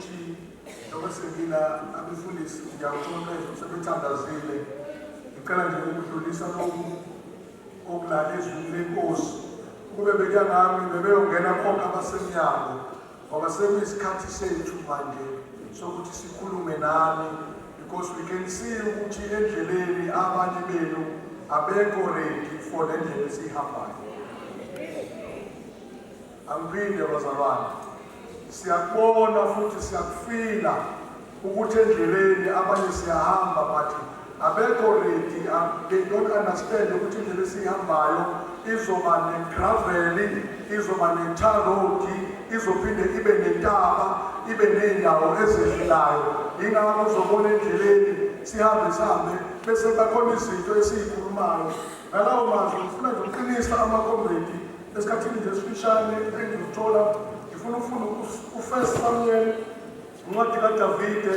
ukuthi njengoba sengila abefundisi ngiyawuthola sebethandazile, ngicela nje ukudlulisa lokhu okula ezwini lenkosi. Kube bekuya ngami bebeyongena bonke abasemnyango ngoba sekuyisikhathi sethu manje sokuthi sikhulume nani because we can see ukuthi endleleni abanye benu abekho ready for le ndlela esiyihambayo. Angiphinde bazalwane, siyakubona futhi siyakufila ukuthi endleleni abanye siyahamba but abekho ready, they don't understand ukuthi indlela esiyihambayo izoba ne-gravel, izoba ne-tar road, izophinde ibe nentaba, ibe ney'ndawo ezehlelayo. Yingakho uzobona endleleni sihambe sihambe bese bakhona izinto esiyikhulumayo. Ngalawo mazwi ngifuna nje ukuqinisa amakomredi esikhathini nje esifishane engizothola ngifuna ukufunda u-First Samuel incwadi kaDavide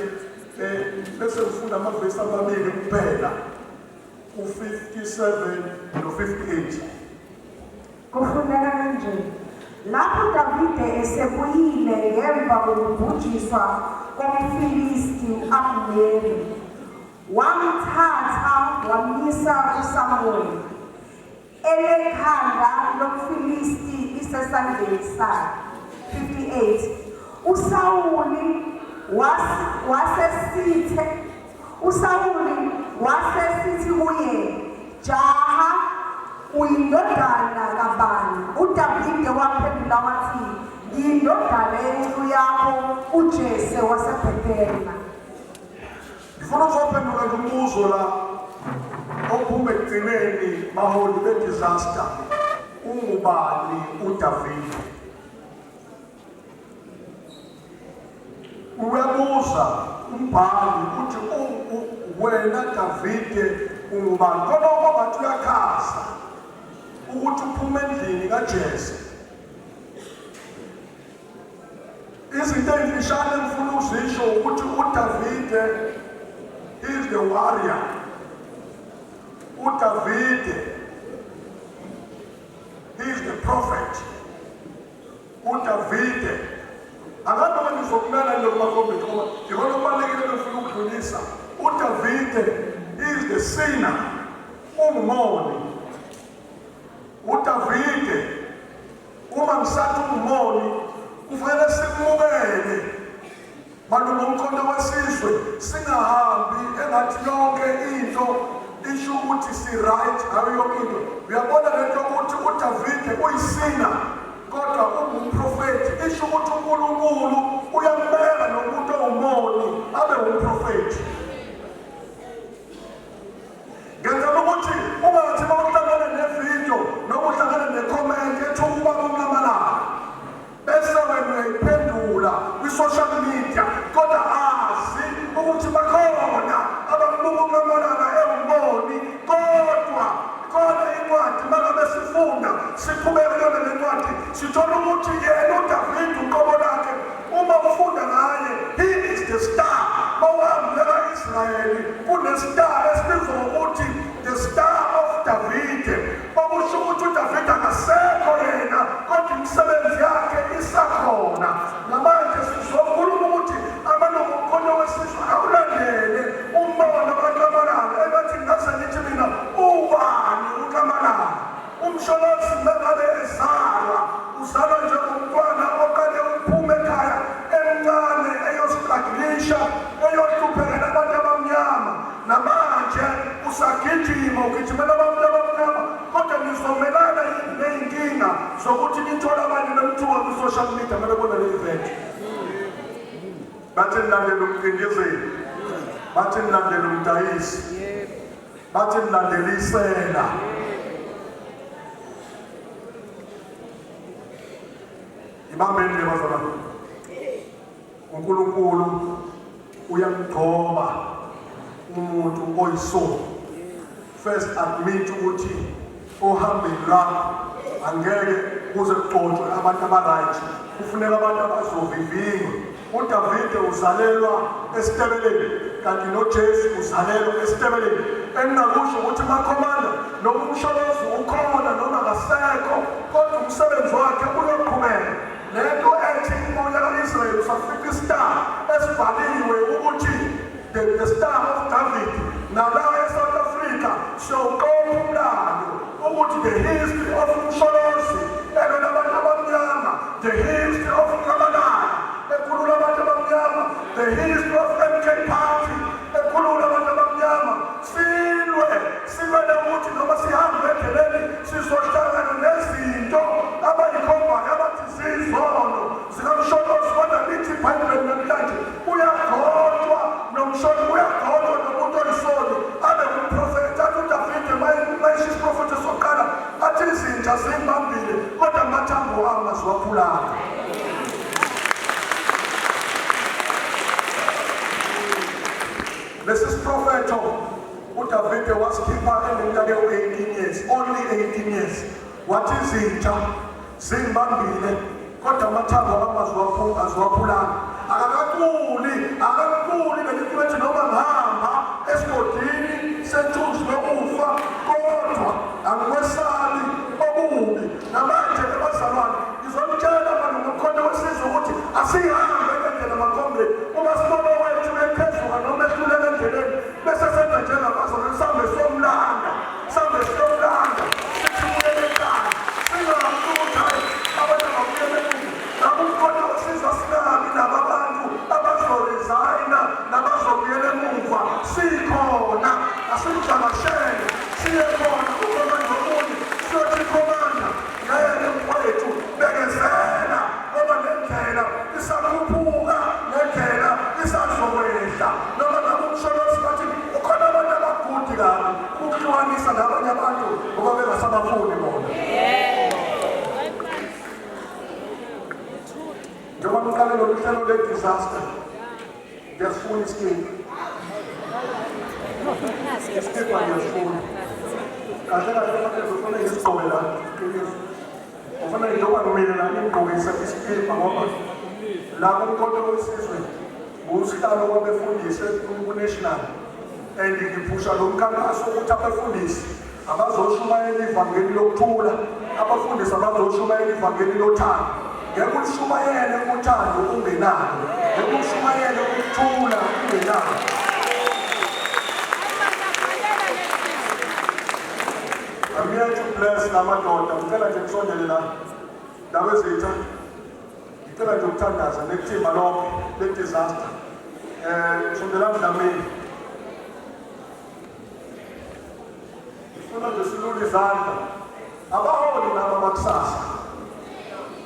bese ngifunda amavesi amabili kuphela u-57 no-58. Kufundeka kanje: Lapho uDavide esebuyile ngemva kokubhujiswa komFilisti u-Abneri, wamthatha wamyisa kuSamuweli, Elekhanda lomFilisti lisesandleni sakhe. 58 uSawuli wasesithe uSawuli wasesithi kuye, Jaha, uyindodana kabani? UDavide waphendula wathi, Ngiyindodana yenceku yakho uJese waseBhethelema. Ngifuna ukuzophendula nje umbuzo la ophuma ekugcineni baholi be-disaster. Ungubani uDavide? Uyabuza umbhali uthi wena Davide ungubani? Khona okwabathi uyachaza ukuthi uphuma endlini kaJese. Izinto ey'mfishane engifuna ukuzisho ukuthi uDavide is the warrior. UDavide is the prophet. UDavide akanoma ngizokumela lokhu bakhombethu ngoba yikona okubalulekile engifuna ukudlulisa. UDavide is the sinner. Ungumoni. UDavide Uma ngisathi ungumoni kufanele simukele malunga umkhonto wesizwe singahambi engathi yonke into isho ukuthi si-right ngayo yonke into. Uyabona le nto ukuthi uDavide uyisina kodwa ungumprofethi, isho ukuthi uNkulunkulu uyambeka nomuntu owumoni abe wumprofethi. Ngenzela ukuthi ungathi uma uhlangana nevidiyo noma uhlangana nekhomenti ethuka ubaba uNxamalala bese wena uyayiphendula kwi-social media kodwa azi ukuthi bakhona abambuka uNxamalala ewumoni kodwa khona incwadi uma ngabe sifunda siqhubeke kuyona le ncwadi sithola ukuthi yena uDavide uqobo lakhe uma ufunda ngaye he is the star mawuhamba ka-Israyeli kune-star esibizwa ngokuthi the star of Davide okusho ukuthi uDavide akasekho yena kodwa imisebenzi yakhe isakhona namanje sizokhuluma ukuthi amalungu omkhonto wesizwe awulandele umbono kaNxamalala engathi ngase ngithi mina ubani uNxamalala UMsholozi mangabe ezalwa uzalwa njengomntwana oqale ukuphuma ekhaya emncane eyostragilisha eyohluphekela abantu abamnyama. Namanje usagijima ugijimela abantu abamnyama kodwa nizomelana yini ney'nkinga zokuthi nithole abanye bemthuka kwi-social media uma bebona le event? Bathi nilandela umcindezeli, bathi nilandela umdayisi. Bathi nilandela isela. Ibambeni le bazalwane. uNkulunkulu uyamgcoba umuntu oyisoni. First admit ukuthi ohambeni lwakho angeke kuze kugcotshwe abantu aba-right, kufuneka abantu abazovivinywa. UDavide uzalelwa esitebeleni kanti noJesu uzalelwa esitebeleni. Engingakusho ukuthi makhomanda noma uMsholozi ukhona noma akasekho kodwa umsebenzi wakhe uyoqhubeka. Le nto ethi umoya. ka-Israyeli usafica istar esibhaliwe ukuthi the Star of David. Nala eSouth Africa siyowuqopha umlando ukuthi the history of uMsholozi elwela abantu abamnyama, the history of Nxamalala ekhulula abantu abamnyama, the history of MK Party ekhulula abantu abamnyama. Silwe, silwele ukuthi noma sihambe endleleni sizohlangana nezinto abayikhombayo abathi zizono zikaMsholozi, kodwa lithi iBhayibheli namhlanje uyagcotshwa nomsholo, uyagcotshwa nomuntu oyisoni abe ngumprofethi. Athi uDavide mayisho isiprofetho sokuqala, athi izinja zimbambile kodwa amathambo wami aziwaphulanga. Lesi siprofetho uDavide wasikhipha eneminyaka ewu-18 years, only 18 years. Wathi izinja zingibambile kodwa amathambo ami aziwaphulanga. Akakaculi, akaculi leli culo ethi noma ngihamba esigodini sethunzi lokufa kodwa angikwesabi okubi. Namanje-ke bazalwane, ngizonitshela malunga Mkhonto weSizwe ukuthi asihambe ngendlela makhombe. Uma sibona owethu ephezuka noma ehluleka endleleni, bese senza njengabazalwane, sihambe siyomlanda, sihambe siyomlanda, sithi ubuyele ekhaya. Singazi ukuthi hhayi abantu ababuyele emuva. Ngabe uMkhonto weSizwe asingabi nabo abantu abazorizayina nabazobuyela emuva. Sikhona, asimvakashele, siye khona kukhomanda omunye, siyothi khomanda ngeke mfowethu, bekezela ngoba le ndlela isakhuphuka, le ndlela isazokwehla. Noma ngabe uMsholozi bathi kukhona abantu abagudi kabi ukuhlukanisa nabanye abantu ngoba bengasabafuni bona. Njengoba niqale lolu hlelo le-disaster, ngiyasifuna isikipha, isikipha ngiyasifuna. Kahle kahle fanele ufuna ngisigqoke la, qiniso. Ufuna njengoba ngimile la ngigqokise isikipha, ngoba la kuMkhonto weSizwe ngusihlalo wabefundisi ku-national, and ngiphusha lo mkhankaso ukuthi abefundisi abazoshumayela ivangeli lokuthula, abafundisi abazoshumayela ivangeli lothando. Ngeke ulishumayele uthando ungenalo, ngeke ushumayele ukuthula ungenalo. I'm here to bless lamadoda. Ngicela nje kusondele la. Ndabezitha. Ngicela nje ukuthandaza nethimba lonke le-disaster. Sondelani Dlamini. Ngifuna nje silule izandla. Abaholi laba bakusasa.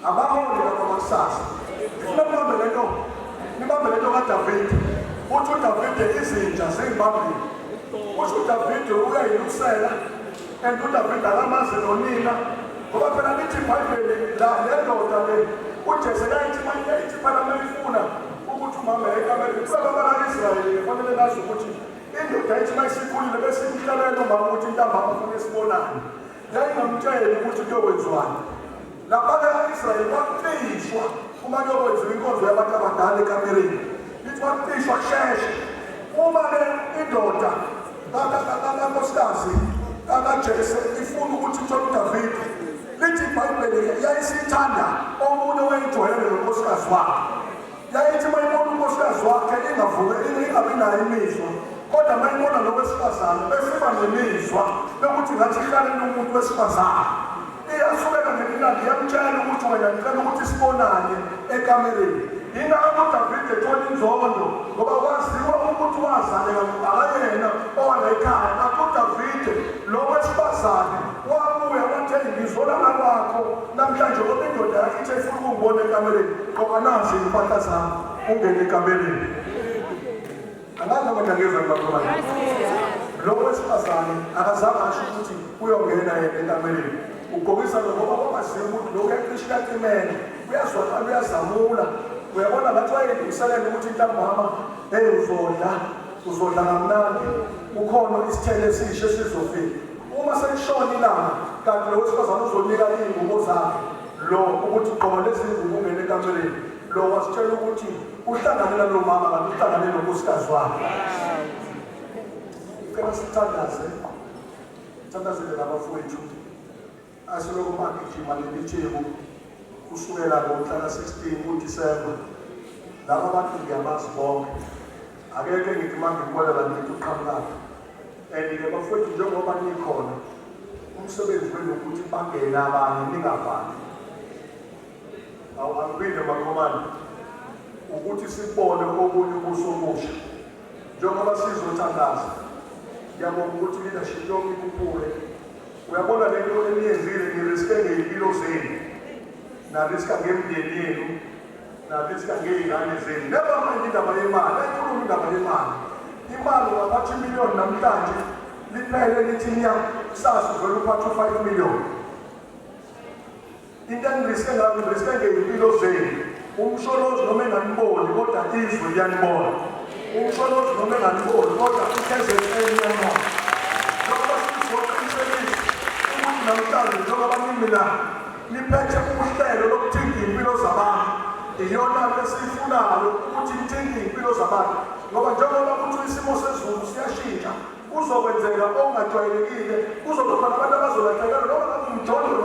Abaholi laba bakusasa. Ngifuna nibambe lento. Nibambe lento kaDavid. Uthi uDavide izinja zingibambile. Usho uDavide uyayilusela, and uDavide akamazi nonina, ngoba phela lithi iBhayibheli la le ndoda le uJese yayithi mayithi phela mayifuna ukuthi umama ekamereni kulaba baka-Israyeli kufanele nazi ukuthi indoda yayithi mayisikhulile bese imhlalela umama ukuthi ntambama ufuna isibonane, yayingamtsheli ukuthi kuyokwenziwani. Lapha-ke ka-Israyeli kwakucishwa uma kuyokwenziwa inkonzo yabantu abadala ekamereni, lithi kwakucishwa kusheshe. Uma-ke indoda kankosikazi kaJese ifuna ukuthi ithole uDavide, lithi iBhayibheli yayisithanda omunye owayejwayele nonkosikazi wakhe. Yayithi uma ibona unkosikazi wakhe ingavuke, ingabi nayo imizwa, kodwa uma ibona lo wesifazane besiba nemizwa yokuthi ngathi ihlalele umuntu wesifazane. Iyasukela ngelilanga iyamtshela ukuthi wena ngicela ukuthi sibonane ekamereni. Yingakho uDavide ethola inzondo, ngoba waziwa ukuthi wazaleka akayena owala ekhaya. Kanti uDavide lo wesifazane wabuya wathi, hey, ngizolala kwakho namhlanje ngoba indoda yakhe ithe ifuna ukungibona ekamereni. Gqoka nazi iy'mpahla zami ungene ekamereni. Angazi noma ngiyangizwa ngibakhuluma. Lo wesifazane akazange asho ukuthi uyongena yena ekamereni. Ugqokisa lo ngoba kwabaziwa ukuthi lo uyacisha uyacimela, uyazwakala, uyazamula. Uyabona ngathi wayelungiselela ukuthi ntambama hey uzodla, uzodla kamnandi. Kukhona isithelo esisha esizofika. Uma selishona ilanga kanti lo wesifazane uzonika iy'ngubo zakhe lo ukuthi gqoka lezi ngubo ungene ekamereni. Lo wasitshela ukuthi uhlangane nalo mama kanti uhlangane nonkosikazi wakhe. Ngicela sithandaze, sithandazele labafowethu aselokhu bagijima leli theku kusukela ngomhla ka-16 kuDisemba. Laba bantu ngiyabazi bonke. Akekho engithi uma ngikubona la ngithi uqhamukaphi. And-ke bafowethu njengoba nikhona, umsebenzi wenu ukuthi bangene abanye ningavali. Awu angiphinde makhomane ukuthi sibone okunye ubuso obusha. Njengoba sizothandaza, ngiyabonga ukuthi leadership yonke ikhuphuke. Uyabona le nto eniyenzile niriske ngey'mpilo zenu, nariska ngemindeni yenu, nariska ngey'ngane zenu. Never mind indaba yemali, ayikhuluma indaba yemali. Imali ungaphatha imiliyoni namhlanje, liphele lithi niya, kusasa uvele uphathe u-5 million. Into engiriske ngayo ngiriske ngey'mpilo zenu. Umsholozi noma enganiboni kodwa izwe liyanibona. Umsholozi noma enganiboni kodwa i-KZN iyanibona. Njengoba sizoqinisekisa ukuthi namhlanje njengoba nimi la niphethe uhlelo lokuthinta iy'mpilo zabantu. Iyona nto esiyifunayo ukuthi nithinte iy'mpilo zabantu ngoba njengoba kuthiwa isimo sezulu siyashintsha kuzokwenzeka okungajwayelekile kuzoba khona abantu abazolahlekelwa noma ngabe umjondolo.